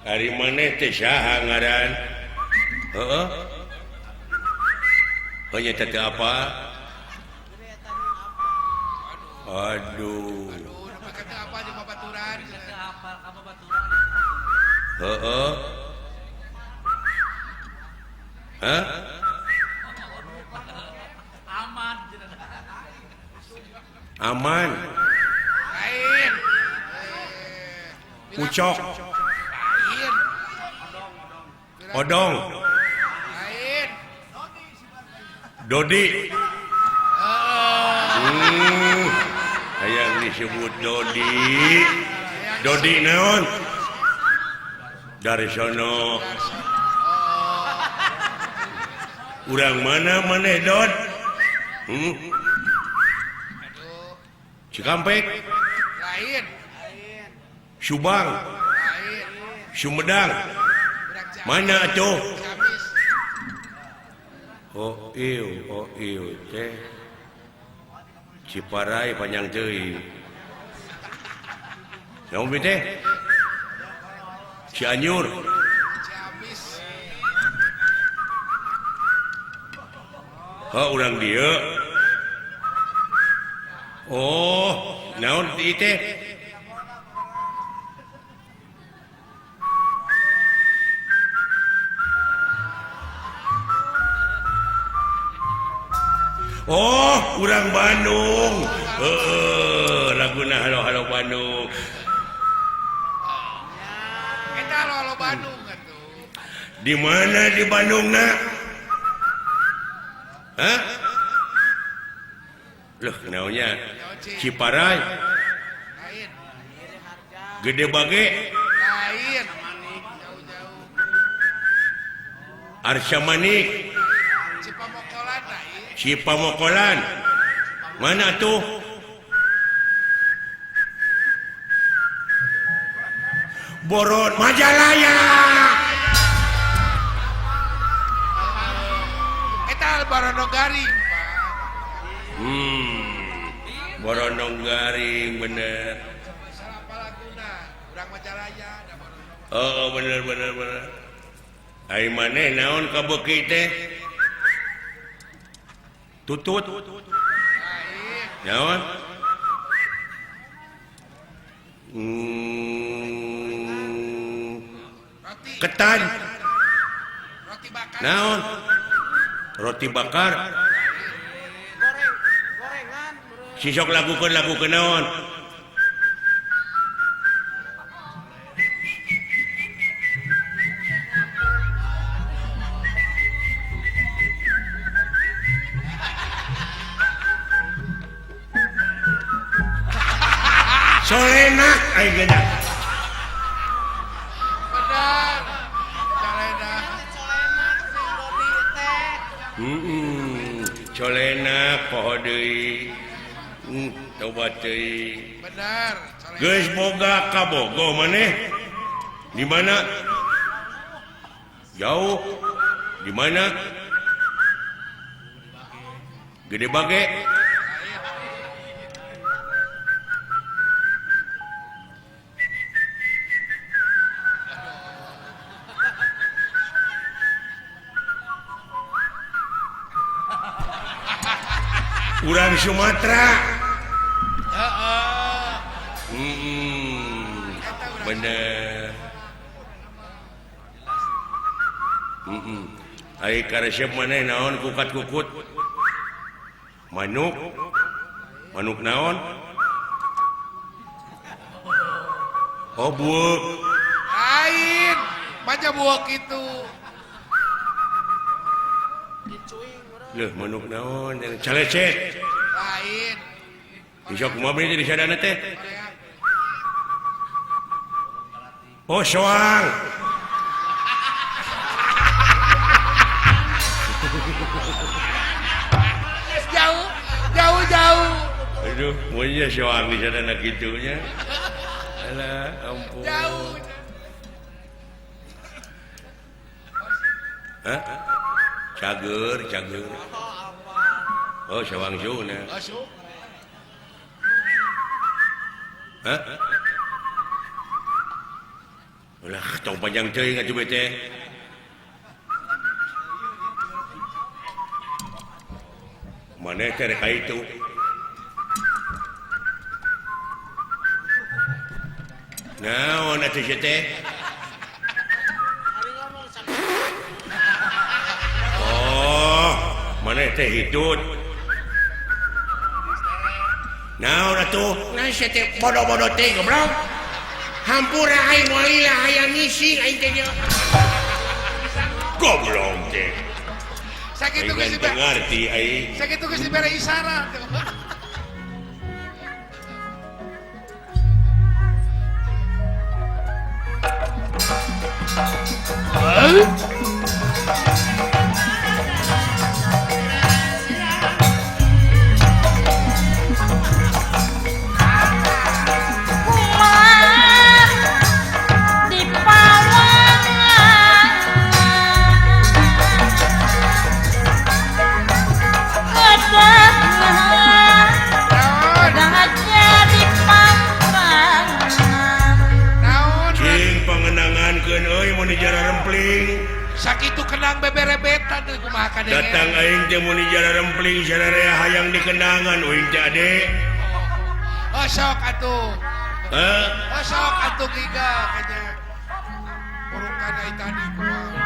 Ari maneh teh saha ngaran? Heeh. Oh nya teh apa? Aduh. Heeh. Hah? Aman. Aman. Lain. Ucok. Lain. Odong. Lain. Dodi. Hayang disebut Dodi. Dodi naon? Dari sono. Urang mana maneh Dod? Cikampek. Lain. Subang. Lain. Sumedang. Mana atuh? Oh ieu teh Ciparai panjang teuing. Naon teh? Cianjur. Ciamis. Oh, urang dieu. Oh, naon ieu teh? Oh, urang Bandung. Heeh, laguna halo-halo Bandung. Eta halo-halo Bandung atuh. Di mana di Bandungna? Hah? Loh, naonnya? Ciparai. Lain. Gede Bage. Lain. Jauh-jauh. Arsa Manik. Cipamokolan lain. Cipamokolan. Mana tuh? Boron Majalaya. Eta Barono Garing, Pak. Barono Garing bener. Salah laguna, urang Majalaya da Barono. Oh, bener bener bener. Ai maneh naon kabeuki teh? Tutut. Naon? Roti. Ketan. Roti bakar. Naon? Roti bakar. Goreng, gorengan. Sisok lagukeun lagukeun naon? Solenak ai geuna. Benar. Solenak. Solenak sing Dodi teh. Solenak poho deui. Tobat teuing. Benar. Geus boga kabogoh maneh? Di mana? Jauh. Di mana? Gede Bage. Urang Sumatera. Bener. Ai karesep maneh naon kukat-kukut? Manuk. Manuk naon? Oh, buuk. Lain, baca buuk itu. Leuh, manuk naon? Calecet. Lain. Bisa kumaha bener jadi sadana teh? Oh, soang. Jauh, jauh, jauh. Aduh, maunya soang di sadana kitunya. Alah, ampun. Jauh. Hah? Cager, cager. Oh, soang suna. Hah? Ulah tong panjang teuing atuh teh. Maneh teh rek ka itu. Naon atuh sia teh? Oh, maneh teh hitut. Naon atuh? Nah sia teh bodoh-bodoh teh goblok. Hampura aing moal lila hayang ngising aing teh. Goblok teh. Sakitu geus ngarti aing. Sakitu geus dibere isyarat. Sakitu kenang beberebetan teh kumaha kadenge. Datang aing teh mun jara rempling sararea hayang dikenangan uing teh ade. Oh sok atuh. Heh? Oh sok atuh giga kayaknya. Urukan ai tadi kumaha.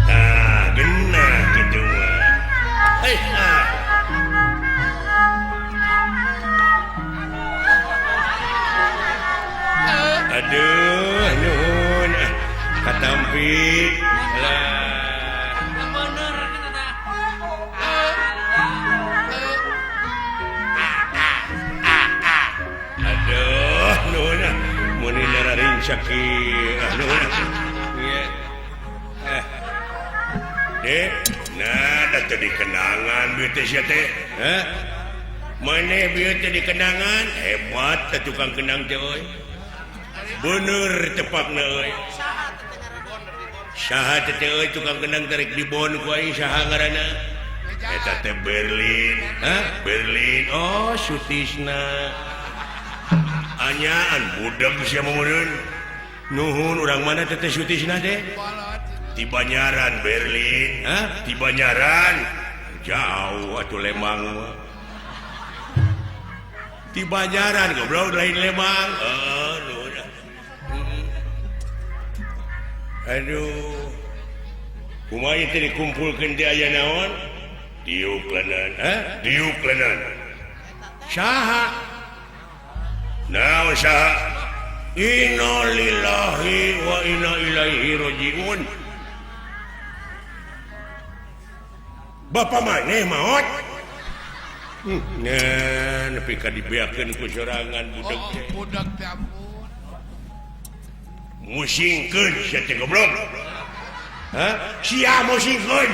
Tah, genah kitu mah. Hei, ah. Aduh, nuhun katampi lah. Bener kitu tah. Aduh, nuhun mun nararing kieu. Nuhun. Ieu. Dek, nah da teu dikenangan bieu teh sia teh. Hah? Maneh bieu teh dikenangan, hebat teh tukang kenang teh euy. Bener tepakna euy. Saha teh euy tukang kendang tarik dibon ku aing saha ngaranna? Eta teh Berlin. Hah? Berlin. Oh, Sutisna. Anyaan budeg sia meureun. Nuhun urang mana teh teh Sutisna teh? Ti Banyaran Berlin. Hah? Ti Banyaran. Jauh atuh Lembang mah. Ti Banyaran goblok lain Lembang. Heuh. Aduh, kumaha teh dikumpulkeun teh aya naon? Diuk leungeun, hah? Diuk leungeun. Saha? Naon saha? Innalillahi wa inna ilaihi rajiun. Bapak maneh maot? Nah, nepi ka dibeakeun ku sorangan budak teh. Oh, budak teh ampun. Musingkeun sia teh goblok. Hah? Sia musingkeun.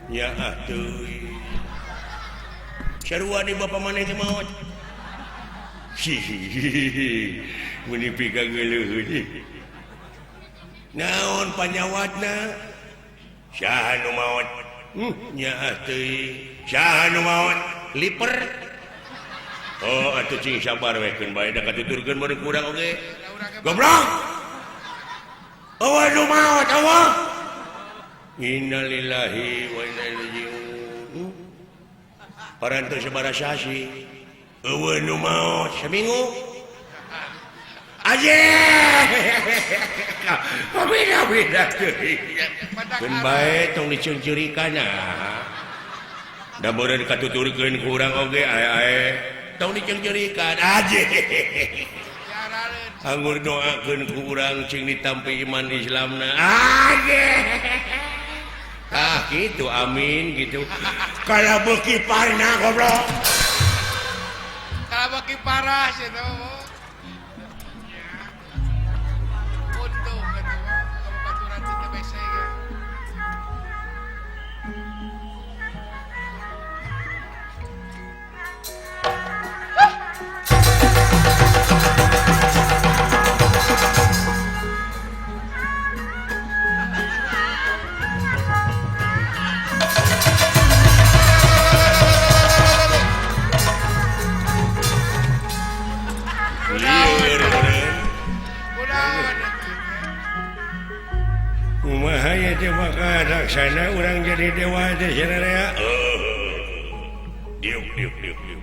Nya atuh. Sarua di bapa maneh teh maot. Hihihi. Mun pikageuleuh. Naon panyawatna? Saha nu maot? Nya atuh. Saha nu maot? Liper. Oh, atuh cing sabar we keun bae da katuturkeun meureun kurang oge. Goblok. Eueuh nu maot eueuh. Innalillahi wa inna ilaihi raji'un. Parantos sabaraha sasi. Eueuh nu maot saminggu. Aje. Beda-beda teuing. Keun bae tong diceungceurikan ah. Da meureun katuturkeun ku urang oge ae-ae. Tong diceungceurikan aje. Anggur doakeun ku urang cing ditampi iman Islamna. Aje. Ah gitu amin gitu. Kalau beuki parna goblok. Kalau beuki parah sih teh. Untung atuh babaturan teh bese ge. Lieur kumaha ye teh bakal laksana urang jadi dewa teh sararea. Diuk diuk diuk diuk.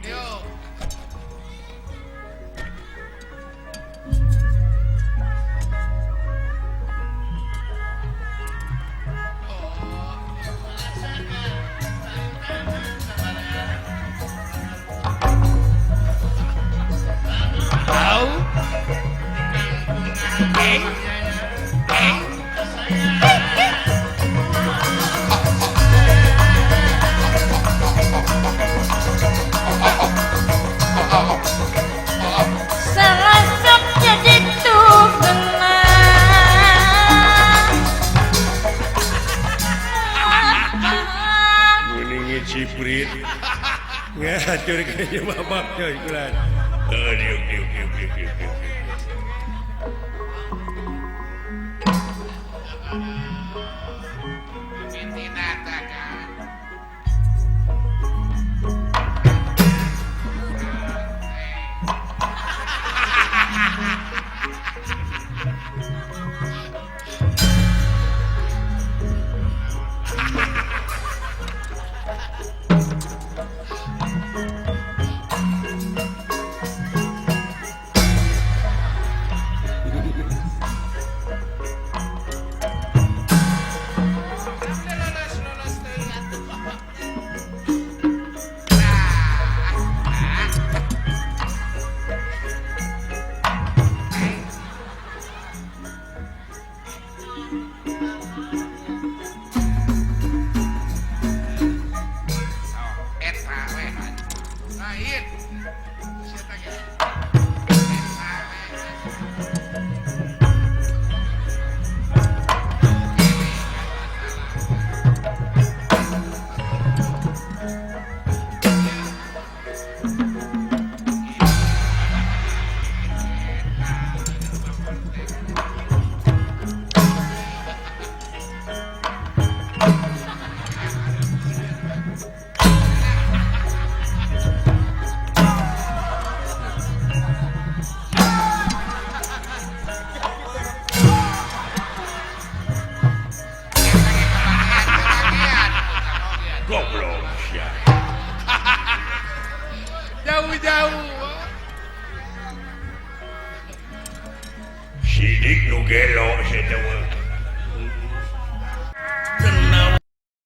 Ciprit ngatur ke bapak coy kulan. Diuk diuk diuk diuk diuk. Jauh-jauh. Sidik nu gelo saya.